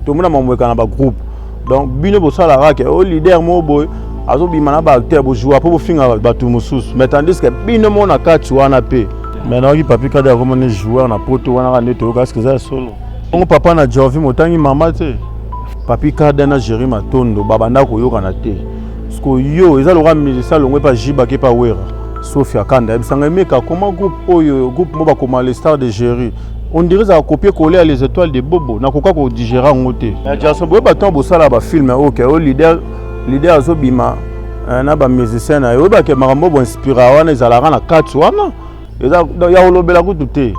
Tomona makambo eka na bagroupe. Donc bino bosalaka ke o leader moko boye azobima na baacteur, bojoua mpo bofinga bato mosusu, mais tandis que bino moko na kati wana mpe. Mais nayoki Papi Kada akomoni joueur na poto wana kaka nde toyoka, eske eza ya solo? Bongo papa na Jorvi motangi mama te. Papi Kada na Jerry Matondo babanda koyokana te. Siko yo eza lokola musicien alongwe epa Jibaki epa Wera. Sophie Akanda yebisanga Emeka comment groupe oyo groupe mo bakoma les stars de Jerry, on dirait ezala copier coller ya les étoiles de Bobo, nakoka kodigérer yango te. Mais Jackson, boyeba ntango bosala bafilm oyo ke oyo leader azobima na bamusicien na ye, oyebake makambo boinspira wana ezalaka na kati wana, eza ya kolobela kutu te.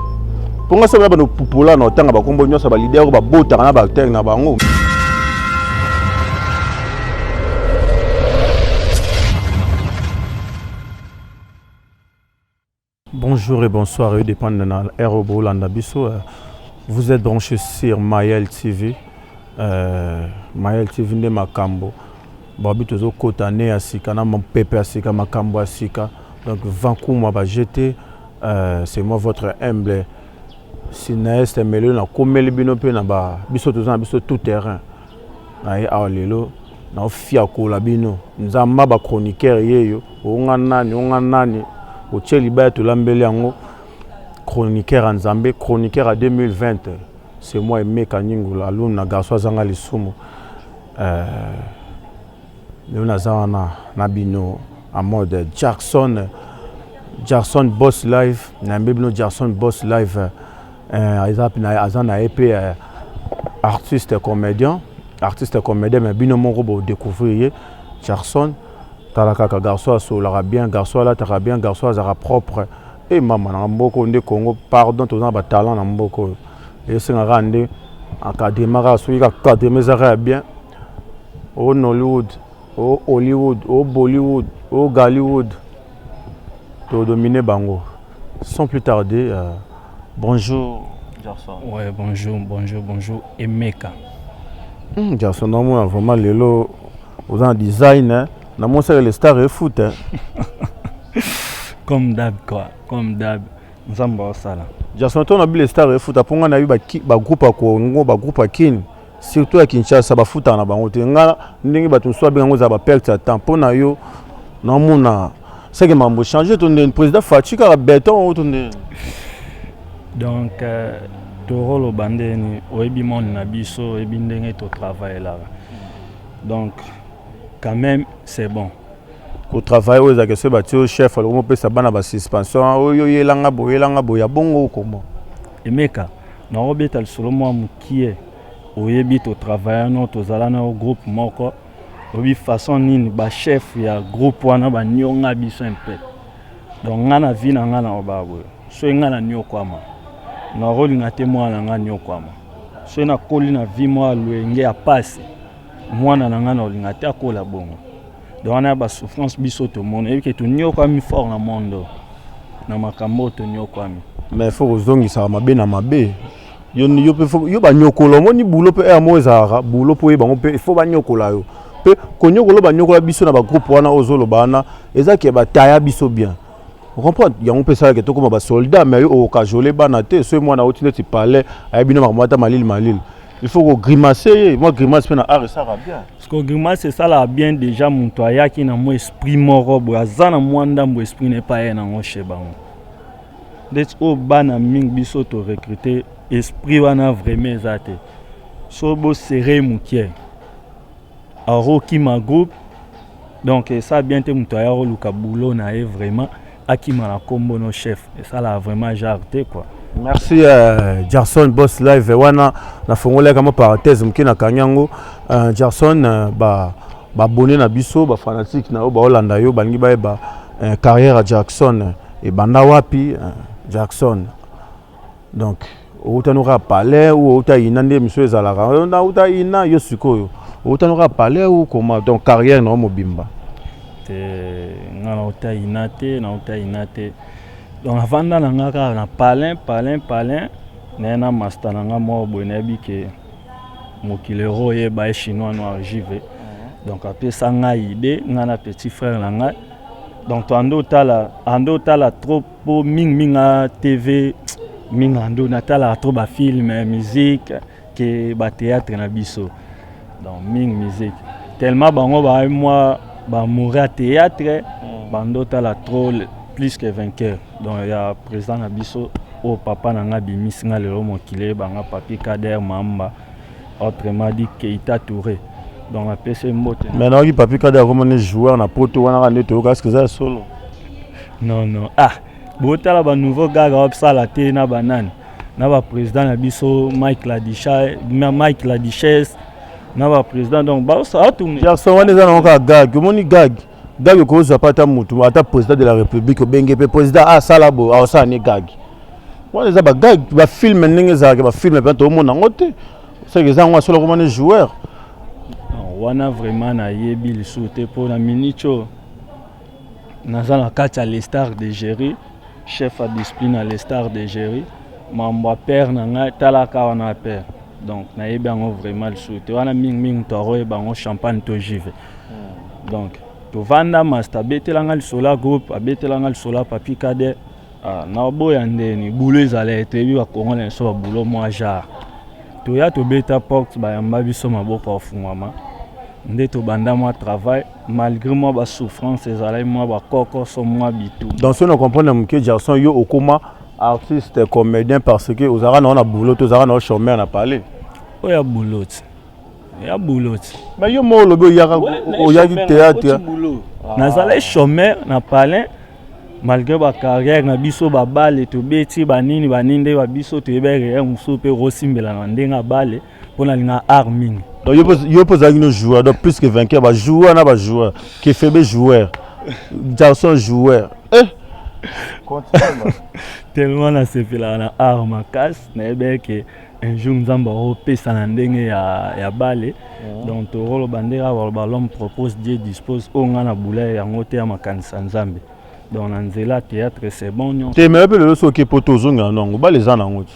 Mpo nga soki na bano pupola na otanga bakombo nyonso ya baleader oyo babotaka na baacteur na bango. Bonjour et bonsoir, et dépend de la R Bolanda Biso. Vous êtes branchés sur Mayel TV. Mayel TV nde makambo. Babi tozo kota ne ya sika na pepe ya sika makambo ya sika. Donc Vancouver ba jeter c'est moi votre humble cinéaste Melo na komeli bino pe na ba biso toza na biso tout terrain. Na ye awa lelo na ofia kola bino nzamba ba chroniqueur yeyo onga nani onga nani otie libaya tolambeli yango chroniqueur ya Nzambe, chroniqueur ya 2020, c'est moi Emeka Nyingula aluna garçon azanga lisumu. Lelo naza wana na bino en mode Jackson, Jackson Boss Live, nayambi bino Jackson Boss Live. Aza na ye pe artiste comédien, artiste comédien, mais bino moko bo découvrir ye Jackson. Tala kaka garçon asololaka bien, garçon alataka bien, garçon azalaka propre. E mama na mboka nde Congo, pardon, toza na ba talent na mboka oyo. Esengaka nde encadrement kaka, soki kaka encadrement ezaka ya bien, o Nollywood, o Hollywood, o Bollywood, o Gollywood, to dominer bango. Sans plus tarder, bonjour Jackson. Ouais, bonjour, bonjour, bonjour Emeka. Jackson, namona vraiment lelo oza na design, hein? Namosaka le star e foot, hein? Comme d'hab quoi, comme d'hab. Nzambe osala. Jackson, to na bile star e foot aponga na yo ba groupe ya Congo, ba groupe ya Kin, surtout ya Kinshasa bafutaka na bango te. Nga ndenge bato mosusu babenga yango ezala ba perte ya temps mpo na yo, namona seke mambo changer to ndeni président Fatshi kaka béton oyo to ndeni. Donc toroloba ndeni oyebi monde na biso, oyebi ndenge totravaillelaka, donc quand même c'est bon. Kotravaille oyo ezalaka soki batie yo chef aloko mopesa bana basuspension oyo oyelanga boye oyelanga boye ya bongo okoma. Emeka, nakobeta lisolo mwa mokie. Oyebi totravaille no, tozala na groupe moko, oyebi façon nini bachef ya groupe wana banionga biso mpe. Donc nga na vie na nga na oba boye, soki nga na niokwama, nakolinga te mwana na nga niokwama. Soki nakoli na vie mwa lwenge ya pasi, mwana na nga na olinga te akola bongo. Donc wana ba souffrance biso tomona, oyebi ke toniokwami fort na monde na makambo oyo toniokwami. Mais faut kozongisaka mabe na mabe. Yo yo pe faut yo banyokola omoni boulot pe air moko ezalaka boulot po oyeba yango pe il faut banyokola yo. Pe konyokola banyokola biso na ba groupe wana ozoloba wana eza ke bataya biso bien. Comprendre yango mpe esalaka tokóma basoldat, mais yo okajole bana te. Soki mwana auti neti palais ayebi no makambo ata malili malili, il faut kogrimace ye mwa grimace mpe na art esalaka bien. Parce que grimace esalaka bien déjà, moto ayaki na mwa esprit moko boye, aza na mwa ndambo esprit na epai ye nango chez bango. Ndeti oyo bana mingi biso torecrute, esprit wana vraiment eza te. So bosere mokie akokima groupe, donc esa bien te. Moto aya koluka boulot na ye, vraiment akima na nkombo no chef, esalaka vraiment genre te quoi. Merci Jackson Boss Live wana nafongolaki mwa parenthèse moke nakangi yango. Jackson, ba baabonné na biso, bafanatique na yo baolanda yo, balingi bayeba carrière ya Jackson ebanda wapi. Jackson, donc outani kaka palais ou outa ina nde miso ezalaka nauta ina yo sikoyo outani kaka palais ou comment, donc carrière na yo mobimba? Te, nga nauta ina te, nauta ina te. Donc avanda na nga kaka na palin palin palin naye na master na nga moko boye, nayebi ke mokili ero oyeba ye, chinois noir jive. Donc apesa ngai idée, ngai na petit frère na ngai. Donc to ando otala, ando otala trop po mingimingi a TV mingi, ando natalaka trop bafilm, musique. Que bathéâtre na biso. Donc mingi musique, tellement bango bayi mwa bamouri ya théâtre, bandotala trop Plus que vainqueur. Donc ya président na biso oyo papa na nga abimisi nga lelo mokili eyebanga, Papi Kader Mamba, autrement dit Keita Touré. Donc apesi mbote. Mais nayoki Papi Kader akomani joueur na Poto wana kaka nde toyoka. Est-ce eza ya solo? Non, ah, botala banouveau gaga basala te na banani, na baprésident na biso Mike Ladisha, Mike Ladichesse, na baprésident. Donc baotourne. Jackson, wana eza nango kaka gag. Omoni gag, gag ekozwa pa ata motu, ata président de la République obenge mpe président asala boye, aosala ni gag. Wana eza bagag, bafilm ndenge ezalaka, bafilm mpe toomona yango te. Soki eza yango asolo komani joueur. Wana vraiment nayebi lisusu te, mpo na minute oyo naza na kati ya Les Stars de Géry, chef ya discipline ya Les Stars de Géry. Mambo ya père na ngai, talaka wana ya père. Donc nayebi yango vraiment lisusu te. Wana mingimingi to akoyeba yango Champagne to Jive. Donc tovanda, master abetelanga lisolo ya groupe, abetelanga lisolo ya Papi Kader. Ah, naboya ndeni bulo ezala, toyebi bakongo na biso, babulo mwa genre. Toya tobeta porte, bayamba biso maboko afungwama. Nde tobanda mwa travail, malgré mwa basouffrance ezalaki, mwa bakokoso, mwa bitu. Donc soki na comprendre moke, Jackson, yo okóma artiste comédien parce que ozalaka nango na boulot to ozalaka nango chômeur na palais? Oyo ya boulot ti, ya boulot ti. Mais yo moko olobi oyaka, oyaki théâtre. Nazalaki chômeur na palais, malgré bacarrière na biso, babale tobeti, banini banini, nde babiso toyebi réel mosusu mpe kosimbela na ndenge ya bale, mpo nalinga art mingi. Donc yo mpo ozalaki no joueur. Donc Plus que vainqueur, bajoueur na bajoueur, Kefebe joueur, Jackson joueur, eh! Tellement nasepelaka na art makasi, nayebi ke un jour Nzambe akopesa na ndenge ya bale. Donc tokoloba ndenge baloba: "L'homme propose, Dieu dispose." Oyo ngai na bula yango te ya makanisa Nzambe. Donc na nzela théâtre, c'est bon nyonso. Te, mais mpe lelo soki po te ozongela nango bale, eza nango ti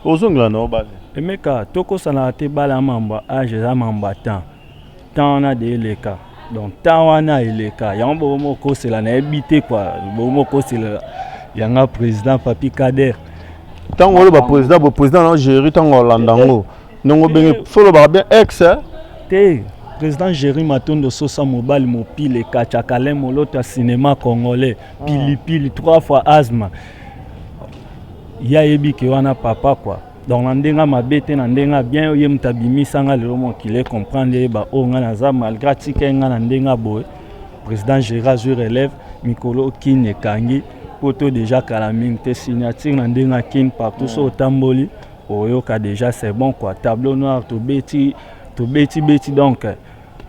ozongela nango bale. Emeka, tokosanaka te. Bala ya mambo ya age, eza mambo ya temps. Temps wana de eleka. Donc temps wana eleka yango, bokomo okosela, nayebi te kua bokomo okosela yanga président Papi Kader. Ntango oloba président bo président na Géri, ntango olanda yango ndenge obenge, fo olobaka bien ex. Te, président Géri Matondo Sosa, mobali mopile kachakale, moloto ya cinéma congolais, pilipili trois fois asthme, ye ayebi ke wana papa quoi. Donc na ndenge mabe te, na ndenge bien, ye moto abimisanga lelo mokili comprendre, yeba oyo ngai naza, malgré atika ngai na ndenge boye. Président Géri azwi relève mikolo, kini ekangi po to déjà kala mingi te, signature na ndenge ya kini partout. So otamboli, oyoka déjà c'est bon quoi, tableau noir, tobeti, tobeti beti, donc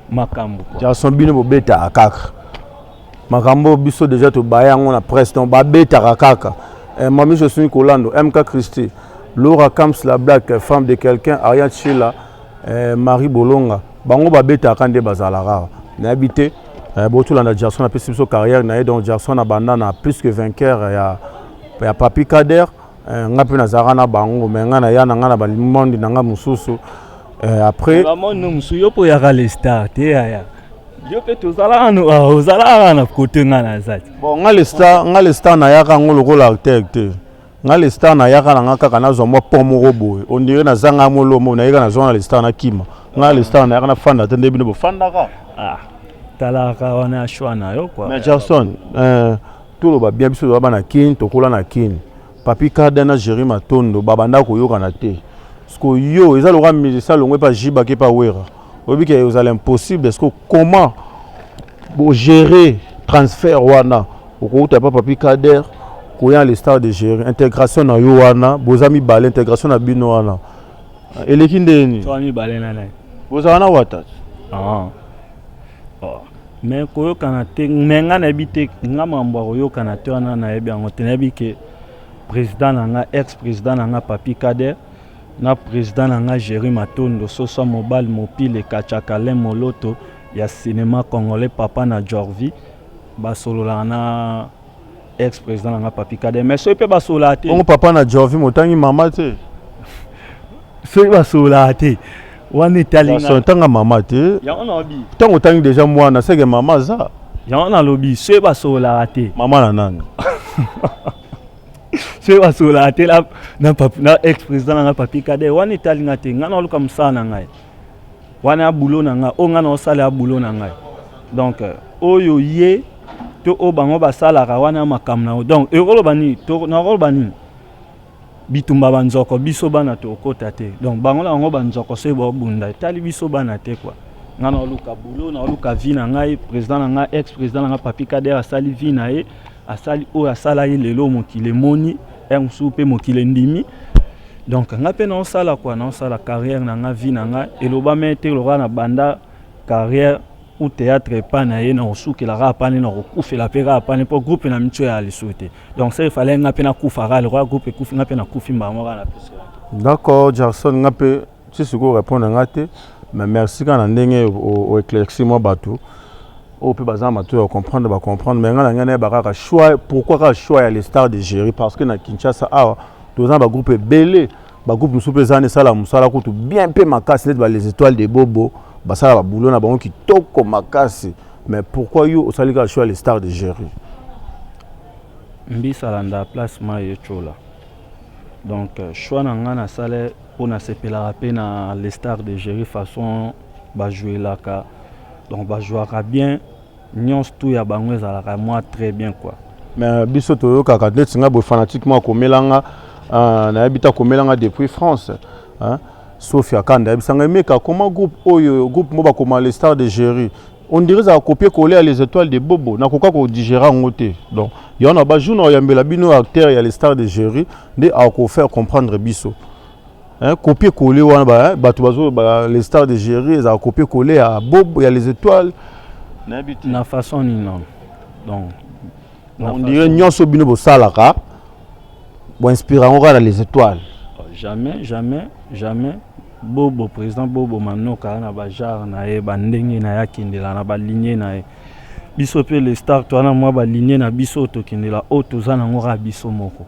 makambo quoi. Jackson, bino bobetaka kaka makambo, biso déjà tobaya yango na presse. Donc babetaka kaka. Mami Josuni Kolando, MK Christie, Laura Kams, la black femme de quelqu'un, Ariane Chila, Marie Bolonga, bango babetaka nde bazalaka. Nayebi te, botolanda Jackson apesi biso carrière na ye. Donc Jackson abanda na Plus que vainqueur ya Papi Kader. Nga mpe nazalaka na bango, mais nga na ya na nga na bamonde na nga mosusu après. Bamonde mosusu, yo mpo oyaka Le Star te, yaya. Yo mpe tozalaka, ozalaka na kote nga naza te. Bon, nga Le Star, nga Le Star nayaka yango lokola acteur te. Nga Le Star nayaka na nga kaka nazwa mwa pont moko boye, on dirait nazanga molomo, nayeka nazwa na Le Star, nakima. Nga Le Star nayaka nafanda te nde bino bofandaka. Ah, talaka wana choix na yo quoi. Mais Jackson, toloba bien, biso toza bana Kini, tokola na Kini. Papi Kada na Géri Matondo babanda koyokana te. Parce que yo eza lokola musicien alongwe epa Jibaki epa Wera, oyebi ke ozala impossible. Est ce que comment bogérer transfert wana, okouta pa Papi Kader koya Le Star de Gérer, intégration na yo wana, boza mibale, intégration na bino wana eleki ndeni? Toa mibale na nani? Bozala na wata. Ah. Oh. Mais koyokana te, mais nga nayebi te, nga mambo ya koyokana te wana nayebi yango te. Nayebi ke président na nga, ex président na nga Papi Kader, na président na nga Géri Matondo Sosa, mobali mopile kachakale, moloto ya cinéma congolais, papa na Jorvi, basololaka na ex président na nga Papi Kader. Mais soki mpe basololaka te. Bongo papa na Jorvi, motangi mama te? Soki basololaka te, wana etali. Ntanga mama te. Yango nalobi. Ntango otangi déjà mwana, seke mama aza. Yango nalobi, soki basololaka te. Mama na nani? Soki basololaka te na ex président na ngai Papi Kader, wana etali nga te. Ngai naoluka mosala na ngai, wana ya boulot na ngai, oyo ngai naosala ya boulot na ngai. Donc oyo ye to oyo bango basalaka wana ya makambo na yo. Donc ekoloba nini? Nakoloba nini? Bitumba banzoko, biso bana tokota te. Donc bango na bango banzoko, soki baobunda, etali biso bana te quoi. Ngai naoluka boulot, naoluka vie na ngai. Président na ngai, ex président na ngai Papi Kader, asali vie na ye, asali oyo asala ye. Lelo mokili emoni ere mosusu mpe mokili endimi. Donc ngai mpe naosala quoi, naosala carrière na ngai, vie na ngai. Elobami ete lokola na banda carrière ou théâtre epai na ye, na kosukela kaka pane, na kokufela mpe kaka pane, mpo groupe na mitio ya lisusu te. Donc ça, il fallait nga mpe nakufa kaka lokola groupe ekufi, nga mpe nakufi mbala moko kaka na pesi. D'accord, Jackson, nga mpe ti sikoyo répondre nga te, mais merci kaka na ndenge oéclairci mwa bato oyo mpe baza na matoyi ya comprendre, bacomprendre. Mais nga na ngai nayeba kaka choix, pourquoi kaka choix ya les Stars de Géry? Parce que na Kinshasa awa toza na bagroupe ebele, bagroupe mosusu mpe eza wana, esala mosala kutu bien mpe makasi, neti ba Les Étoiles de Bobo, basala baboulot na bango kitoko makasi. Mais pourquoi yo osali kaka choix ya les Stars de Géry? Mbisa alanda place mai etyola. Donc choix na ngai nasala mpo nasepelaka mpe na les Stars de Géry, façon bajouelaka. Donc bajouaka bien, nyonso tu ya bango ezalaka mwa très bien quoi. Mais biso toyokaka neti nga boye, fanatique moko akomelanga, nayebi te, akomelanga depuis France, hein? Sophie Akanda ayebisanga emeka koma groupe oyo, groupe mo bakoma les Stars de Géry, on dirait ezala copier coller ya les Étoiles de Bobo. Nakoka kodigérer yango te. Donc yango na bajour na oyambela bino acteur ya les Stars de Géry nde akofaire comprendre biso, hein, copier coller wana. Bato bazo ba, les Stars de Géry ezala copier coller ya Bobo, ya les Étoiles, nayebi te. Na façon nini? Non, donc on dirait nyonso bino bosalaka, boinspire yango kaka na les Étoiles. Jamais, jamais, jamais. Bobo, président Bobo Manoka na bagenre na ye, bandenge na ye, akendela na baligne na ye. Biso mpe le star to wana mwa baligne na biso oyo tokendela, oyo toza nango kaka biso moko.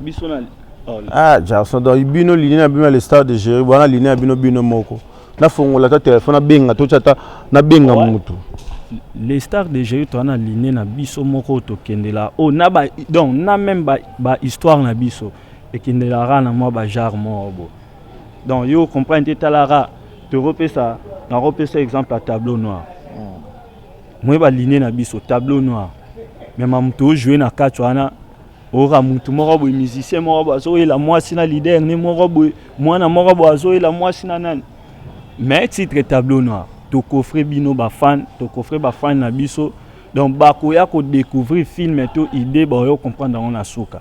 Biso na oh, ah Jackson, donc bino ligne na bino ya le Star de Géry wana, ligne ya bino, bino moko. Nafongola ata telefone, nabenga, totya ata nabenga mutu. Les Stars de Géry, toza na ligne na biso moko oyo tokendela, oyo na ba, donc na même ba histoire na biso ekendelaka na mwa bagenre moko boye. Donc yo comprendre te, talaka, tokopesa, nakopesa exemple ya Tableau Noir. Moye baligne na biso Tableau Noir, mais mamutu ojoue na kati wana, oyoka mutu moko boye, musicien moko boye azoyela mwasi na leader ne moko boye, mwana moko boye azoyela mwasi na nani, mais titre Tableau Noir. Tokofre bino bafan, tokofre bafan na biso. Donc bakoya kodécouvrir film to idée, baoyo comprendre yango na suka.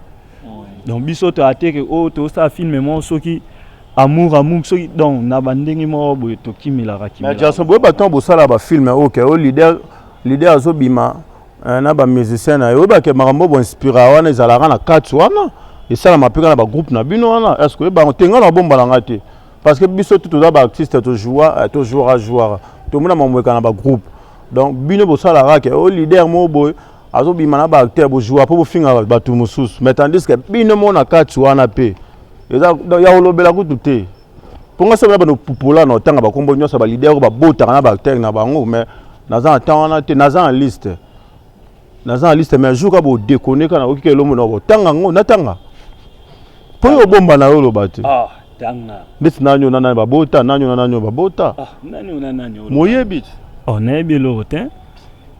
Donc biso toya teke oyo tosala film moko, soki amour, amour, soki donc na bandenge moko boye tokimelaka. Mais Jackson, boyeba ntango bosala bafilm oyo ke oyo leader azobima na bamusicien na ye, oyebake makambo oyo boinspira wana ezalaka na kati wana, esalama mpe kaka na bagroupe na bino wana. Est ce que oyeba te? Ngai na bombala nga te, parce que biso tu toza baartiste, tojoua, tojouera, jouara, tomona mambo eka na bagroupe. Donc bino bosalaka ke oyo leader moko boye azobima na baacteur, bojoua mpo bofinga bato mosusu, mais tandis que bino moko na kati wana mpe eza ya kolobela kutu te. Mpo nga soki bano pupola na otanga bakombo nyonso ya baleader oyo babotaka na baacteur na bango, mais naza na temps wana te. Naza na liste, naza na liste, mais jour ka bodekone kaka, nakoki ka elombo na kotanga yango, natanga mpo yo obomba na yo, oloba te. Ah, tanga. Ndeti nani oyo na nani babota, nani oyo na nani oyo babota? Ah, nani oyo na nani oyo? Moyebi te. Oh, nayebi eloko te.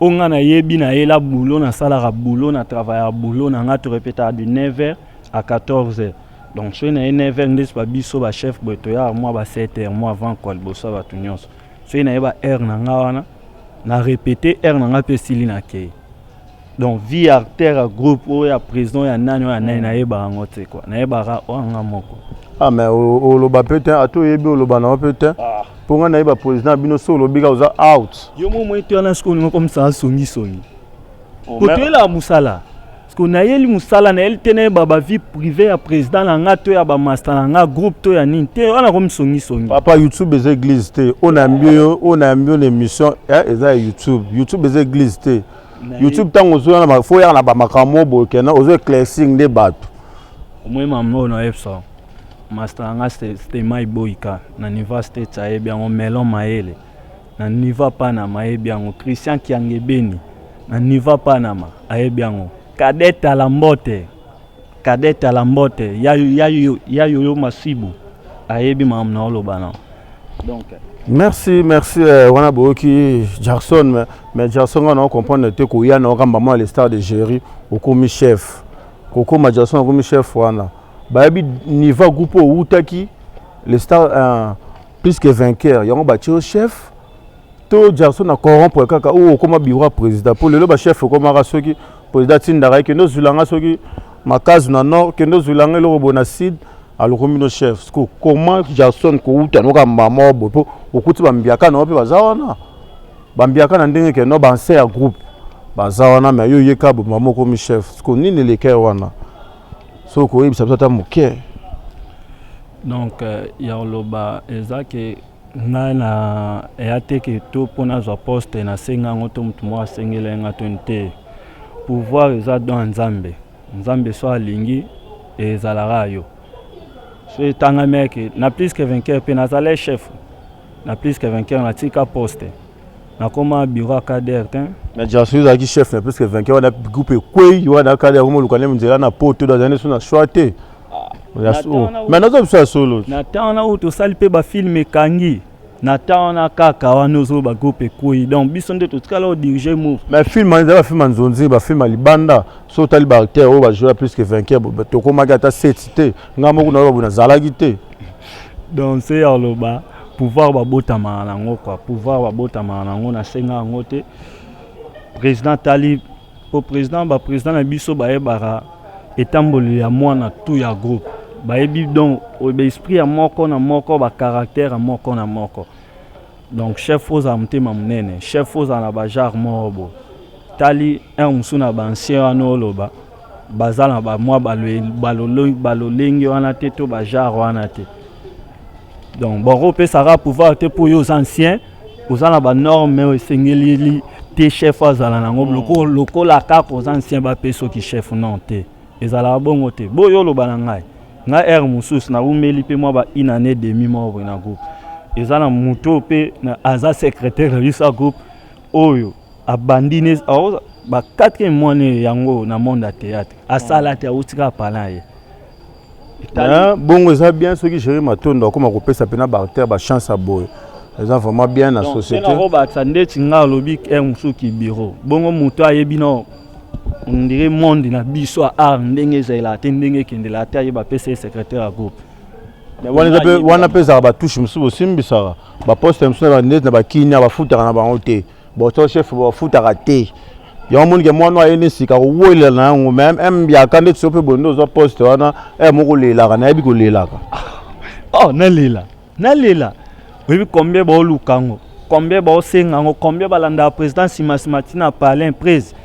Oyo nga nayebi, nayela boulot, nasalaka boulot, na travaillaka boulot na nga. Torepetaka de 9h à 14h. Donc soki naye 9h, ndeti babiso bachef boye, toyaka mwa ba 7h mwa avant quoi, liboso ya bato nyonso. Soki nayeba heure na nga wana, na répété heure na nga mpe esili, nakei. Donc vie acteur ya groupe oyo, ya président, ya nani oyo ya nani, nayebaka yango te quoi, nayebaka oyo nga moko. Ah, mais oloba mpe te, ata oyebi, oloba nango mpe te, mpo ngai nayeba président ya bino so olobi kaka, oza out. Yo mo moye te wana sikoyo olinga komisa songisongi po toyelaka mosala. Parce nayeli mosala, nayeli te nayeba bavie privé ya président na nga to ya bamaster na nga groupe to ya nini te. Wana komi songisongi. Papa, YouTube eza église te. Oyo nayambi yo, oyo nayambi yo na émission, eza ya YouTube. YouTube eza église te. YouTube, ntango ozoya na fo oyaka na bamakambo boye, kena ozo éclaircir nde bato. Omoi mama oyo nayebisa, master na nga Stemai Boyika na niveau States ayebi yango, Melon Mayele na niveau Panama ayebi yango, Christian Kiangebeni na niveau Panama ayebi yango, Cadet Alambote. Cadet Alambote ya ya ya Yoyo Masibu ayebi makambo na oloba na. Donc merci, merci wana boyoki Jackson. Mais Jackson, nga na comprendre te koya na okamba mwa le Star de Géry, okomi chef. Kokoma Jackson okomi chef wana, bayebi niveau groupe oyo outaki, le Star Plus que Vainqueur, yango batie yo chef to Jackson na corrompre kaka oyo okóma bureau ya président? Mpo lelo bachef ekomaka soki président atindaka ye: kende ozwilanga soki makazu na nord, kende ozwilanga eloko boye na sud, alokomi no chef. Siko comment Jackson kouta nokamba moko boye, mpo okuti bambiaka na yo mpe baza wana, bambiaka na ndenge ke no banse ya groupe baza wana, mais yo oyeka bomba moko okomi chef? Siko nini eleka ye wana soki koyebisa biso ata moke? Donc ya koloba eza ke ngai na eya te ke to mpo nazwa poste nasenga yango to motu moko asengeli nga to te. Pouvoir eza don ya Nzambe. Nzambe so alingi, ezalaka yo. So etangami eke na Plus que Vainqueur mpe nazala chef na Plus que Vainqueur, natika poste, nakoma bureau ya Kader te. Mais Jackson ezalaki chef na Plus que Vainqueur wana, groupe ekwei wana, Kader komoluka nde nzela na poto, azali nde so na choix te. Mais naza biso ya solo. Na ntango wana oyo tosali mpe bafilm ekangi, na ntango wana kaka wana ozoba groupe ekwei, donc biso nde totikala odirige move. Mais film eza bafilm ya nzonzi, bafilm ya libanda. So otali baacteur oyo bajoua Plus que Vainqueur, tokomaki ata seti te. Ngai moko nayoba boye, nazalaki te. Donc se ya koloba, pouvoir babotamaka nango quoi, pouvoir babotamaka nango. Nasenga yango te. Président tali po président, baprésident na biso bayebaka etamboli ya mwana tu ya groupe, bayebi donc baesprit ya moko na moko, bacaractère ya moko na moko. Donc chef ozala motema monene, chef ozala na bagenre moko boye. Tali un mosusu na baancien wana oloba baza na bamwa balolenge wana te to bagenre wana te. Donc bakopesaka pouvoir te mpo oyo oza ancien, oza na banorme oyo esengeli te chef azala nango. Lokola kaka oza ancien, bapesa soki chef, non te, ezalaka bongo te. Boyo oloba na ngai, ngai heure mosusu nawumeli mpe mwa ba une année demi moko boye na groupe, eza na moto oyo mpe aza secrétaire na biso ya groupe oyo abandi ne ba quatrième mois ne yango na monde ya théâtre, asala te, awuti kaka pala ye. Bongo eza bien soki Géri Matondo akóma kopesa mpena baacteur bachance ya boye, eza vraiment bien na société. Nakobakisa ndeti ngai alobi heure mosusu ki bureau bongo, moto ayebi no on dirait monde na biso ya art ndenge ezalelaka te, ndenge ekendelaka te, ayeba apesa ye secrétaire ya groupe. Wana mpe ezalaka batouche mosusu bosimbisaka baposte mosusu neti na bakinia bafutaka na bango te. Boto chef bafutaka te, yango monike mwana aye nde sika kowelela na yango. Mais mbiaka ndeti so mpe boye nde ozwa poste wana, e moko olelaka, nayebi kolelaka. Oh, nalela, nalela. Oyebi combien baoluka yango, combien baosenga yango, combien balandaka président nsima nsima ntina palin prise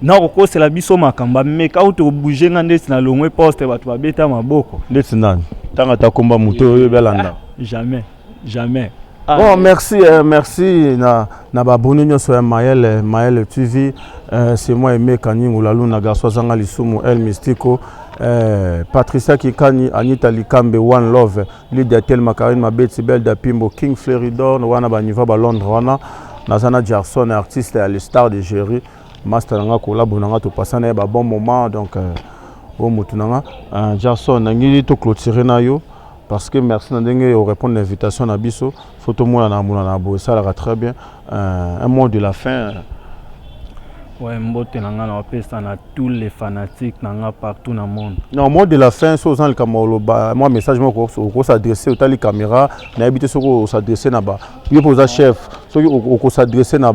na kokosela biso makambo, ameka uti kobouge nga ndeti na longwe poste, bato babeta maboko. Ndeti nani? Ntango ata komba moto oyo oyebi alanda. Jamais, jamais. Ah, bon, merci, merci na baabonné nyonso ya Mayele Mayele TV. C'est moi Aimé Kaningu Laluna, garçon azanga lisumu, El Mystico, Patricia Kikani, Anita Likambe, One Love, Lydia Telma, Karine Mabeti, Belda Pimbo, King Fleuridor wana baniveau ba Londres wana. Naza na Jackson, artiste ya le Star de Géry, master nanga, collabo nanga, topasa na ye ba bon moment. Donc oyo motu nanga, Jackson, nangi toclôturer na yo parce que merci na ndenge orépondre na invitation na biso. Faut tomonana monana boye, esalaka très bien. Un mot de la fin? Ouais, mbote na nga na bapesa na tous les fanatiques na nga partout na monde. Non, mot de la fin, so oza likambo oloba, mwa message moko okos'adresse, otali caméra, nayebi te soki os'adresse na ba yo mpo oza chef, soki okos'adresse na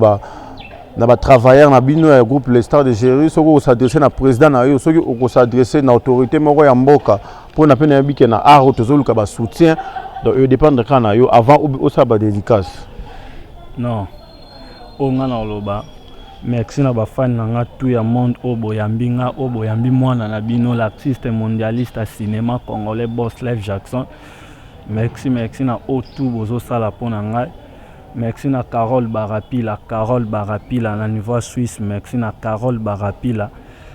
batravailleur na bino ya groupe Le Star de Géry, soki okos'adresse na président na yo, soki okos'adresse na autorité moko ya mboka, mpona mpe nayebi ke na art oyo tozoluka basoutien. Donc edépendre kaka na yo avant osala badédicace. Non, oyo nga na koloba, merci na bafani na nga tout ya monde oyo boyambi nga, oyo boyambi mwana na bino, l'artiste mondialiste ya cinéma congolais, Boss Life Jackson. Merci, merci na oyo tout bozosala mpo na ngai. Merci na Carole Barapila, Carole Barapila na niveau ya Suisse. Merci na Carole Barapila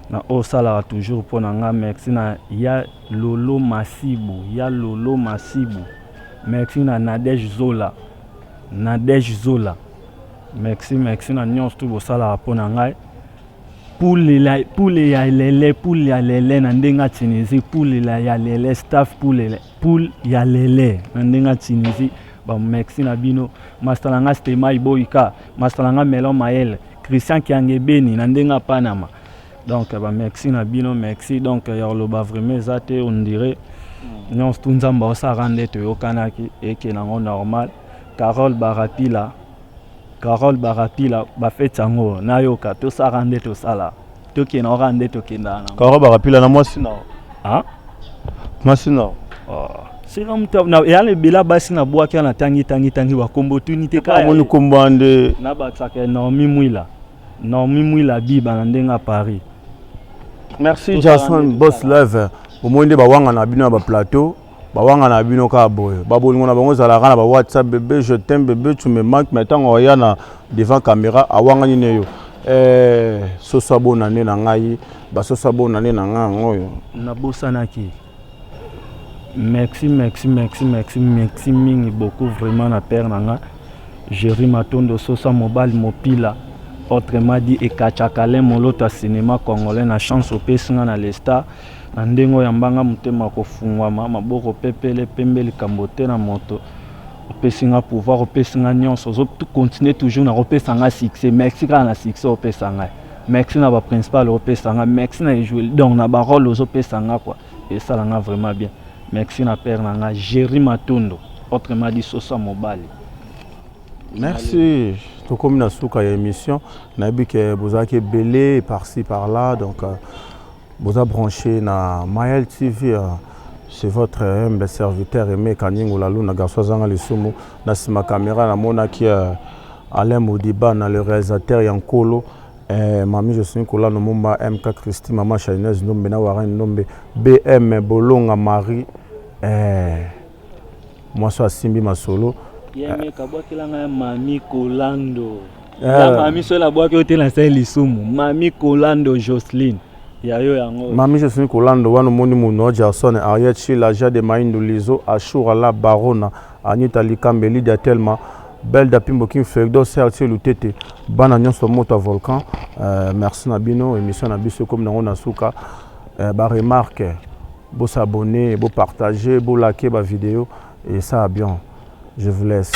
na oyo osalaka toujours mpo na ngai. Merci na ya Lolo Masibu, ya Lolo Masibu. Merci na Nadege Zola, Nadege Zola. Merci, merci na nyonso tu bosalaka mpo na ngai. Poule poule ya lele, poule ya lele na ndenge ya Tunisie, poule ya lele, staff poule, poule ya lele na ndenge ya Tunisie. Ba merci na bino. Master na nga Stemay Boyka, master na nga Melon Mayele, Christian Kiangebeni na ndenge ya Panama. Donc ba merci na bino, merci. Donc ya koloba vraiment eza te, on dirait nyonso tu Nzambe aosalaka nde toyokanaki eke nango normal. Carole Barapila, Carole Barapila, bafeti yango nayoka tosalaka nde tosala, tokende kaka nde tokendaka nango. Carole Barapila na mwasi na ah? Mwasi na oh. Sika moto eya na ebele basi na bwaki na tangi tangi tangi bakombo tuni te. Kaka omoni kombo wana nde nabakisaka Naomi Mwila, Naomi Mwila Biba na ndenge ya Paris. Merci Jason Boss Love. Omoni nde bawanga na bino ya baplateau, bawanga na bino kaka boye, babolingo na bango ezalaka na ba WhatsApp: "Bébé, je t'aime, bébé, tu me manques." Mais ntango oya na devant caméra, awangani ne yo. Soso abonane na ngai, basoso abonane na ngai yango oyo. Nabosanaki. Merci, merci, merci, merci, merci mingi, beaucoup vraiment na père na nga Jerry Matondo Sosa, mobali mopila, autrement dit Ekachakale Moloto ya cinéma congolais, na chance opesi nga na Lesta na ndenge oyo yambanga motema kofungwama, maboko pepele pembe, likambo te na moto. Opesi nga pouvoir, opesi nga nyonso, ozocontinue toujours na kopesa nga succès. Merci kaka na succès opesa ngai, merci na baprincipal opesa nga, merci na ejouer, donc na barole ozopesa nga quoi, esala nga vraiment bien. Merci na père na nga Jerry Matondo, autrement dit Sosa mobali. Merci. Tokomi na suka ya émission. Nayebi ke bozalaki ebele par-ci par-là, donc boza branché na Mayel TV. C'est votre humble serviteur Aimé Kaningo Laluna, garçon azanga lisumu. Na nsima caméra namonaki Alain Modiba na le réalisateur ya Nkolo, Mami Josini Kolano Momba, MK Christi, Mama Chahinez Ndombe na Warren Ndombe, BM Bolonga Marie, mwasi asimbi masolo. Yemeka abwakelanga ya Mami Kolando, ya mami soki abwaki oyo te, nasali lisumu. Mami Kolando Joceline, ya yo yango. Mami Joceline Kolando wana omoni muno Jackson, Ariel Chila, Jade Maindu, Lizo Ashura, la Barona Anita Likambe, Lydia Telma, Belda Pimbo, King Fegdo, Sertie Lutete, bana nyonso moto ya volcan. Merci na bino. Émission na biso ekomi nango na suka. Baremarque, bosabonner, bopartager, bolike bavideo et ça bien. Je vous laisse.